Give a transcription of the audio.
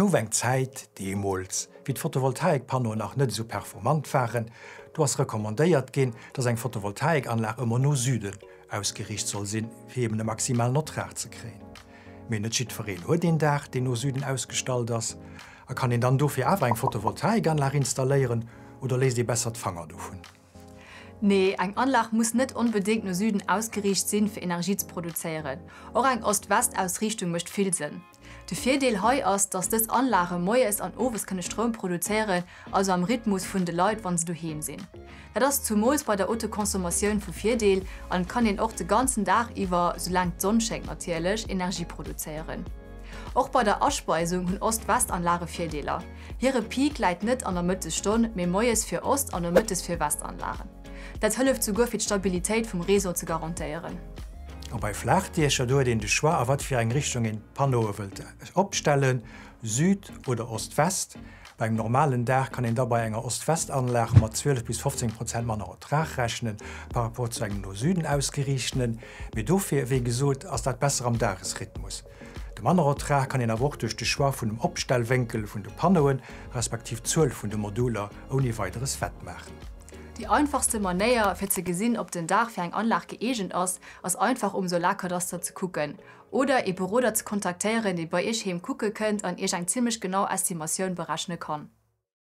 gouf eng Zäit, deemools, wéi d'Photovoltaikpannoen nach net esou performant waren, do ass recommandéiert ginn, dass eng Photovoltaikanlag ëmmer no Süden ausgeriicht soll sinn, fir eben e maximalen Ertrag ze kréien. Mee net jiddwereen huet een Daach, deen no Süden ausgestallt ass. A kann een dann dofir awer eng Photovoltaikanlag installéieren oder léisst ee besser d'Fanger dovun? Nee, eng Anlag muss net onbedéngt no Süden ausgeriicht sinn, fir Energie ze produzéieren. Och eng Ost-West-Ausriichtung mécht vill Sënn. De Virdeel hei ass, dass dës Anlage moies an owes kënne Stroum produzéieren, also am Rhythmus vun de Leit, wann se doheem sinn. Dat ass zumools bei der Autoconsommatioun vu Virdeel an et kann een och de ganzen Dag iwwer, soulaang d'Sonn schéngt natierlech, Energie produzéieren. Och bei der Aspeisung hunn Ost-West-Anlage Virdeeler. Hire Peak läit net an der Mëttesstonn, mee moies fir Ost an nomëttes fir Westanlagen. Dat hëlleft souguer fir d'Stabilitéit vum Réseau ze garantéieren. A bei Flaachdiecher, do huet een de Choix a wat fir eng Richtung een d'Panneaue wëllt opstellen, Süd oder Ost-West. Bei engem normalen Dag kann een da bei enger Ost-West-Anlag mat 12 bis 15 Prozent manner Ertrag rechnen par rapport zu engem no Süden ausgeriichtenen. Mee dofir, wéi gesot, ass dat besser am Dagesrhythmus. De Mannerertrag kann een awer och duerch de Choix vun dem Opstellwénkel vun de Panneauen, respektiv d'Zuel vun de Moduler ouni Weideres wettmaachen. Déi einfachste Manéier fir ze gesinn ob den Daach fir eng Anlag gëeegent ass, ass einfach um Solarkadaster ze kucken oder ee Beroder ze kontaktéieren dee bei iech heem kucke kënnt an iech eng zimmlech genau Estimatioun berechne kann.